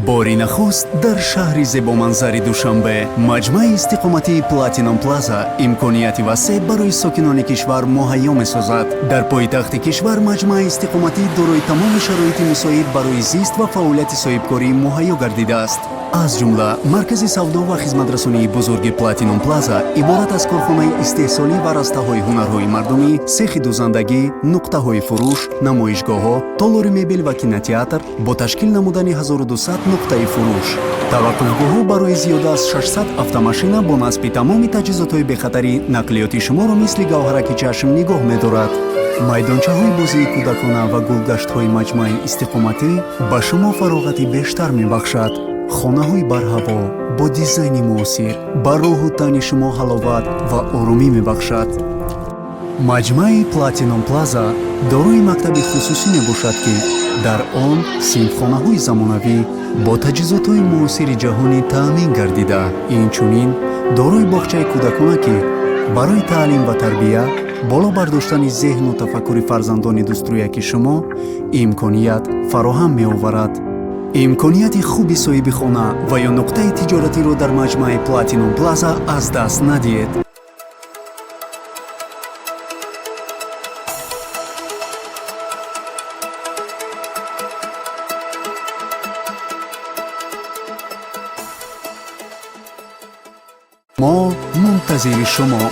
Бори нахуст дар шаҳри зебоманзари Душанбе маҷмӯаи истиқоматии Платинум Плаза имконияти васеъ барои сокинони кишвар муҳайё месозад. Дар пойтахти кишвар маҷмӯаи истиқоматӣ дорои тамоми шароити мусоид барои зист ва фаъолияти соҳибкорӣ муҳайё гардидааст. Аз ҷумла маркази савдо ва хизматрасонии бузурги Платинум Плаза иборат аз корхонаи истеҳсолӣ ва растаҳои ҳунарҳои мардумӣ, сехи дузандагӣ, нуқтаҳои фурӯш, намоишгоҳҳо, толори мебел ва кинотеатр бо ташкил намудани 1200 нуқтаи фурӯш, таваққуфгоҳҳо барои зиёда аз 600 автомашина бо насби тамоми таҷҳизотҳои бехатарӣ нақлиёти шуморо мисли гавҳараки чашм нигоҳ медорад. Майдончаҳои бозии кӯдакона ва гулгаштҳои маҷмӯаи истиқоматӣ ба шумо фароғати бештар мебахшад. Хонаҳои барҳаво бо дизайни муосир ба рӯҳу тани шумо ҳаловат ва оромӣ мебахшад. Маҷмӯаи Платинум Плаза дорои мактаби хусусӣ мебошад, ки дар он синфхонаҳои замонавӣ бо таҷҳизотҳои муосири ҷаҳонӣ таъмин гардида, инчунин дорои боғчаи кӯдакона, ки барои таълим ва тарбия, боло бардоштани зеҳну тафаккури фарзандони дӯстрӯяки шумо имконият фароҳам меоварад. Имконияти хуби соҳиби хона ва ё нуқтаи тиҷоратиро дар маҷмӯаи Платинум Плаза аз даст надиҳед. Мо мунтазири шумо.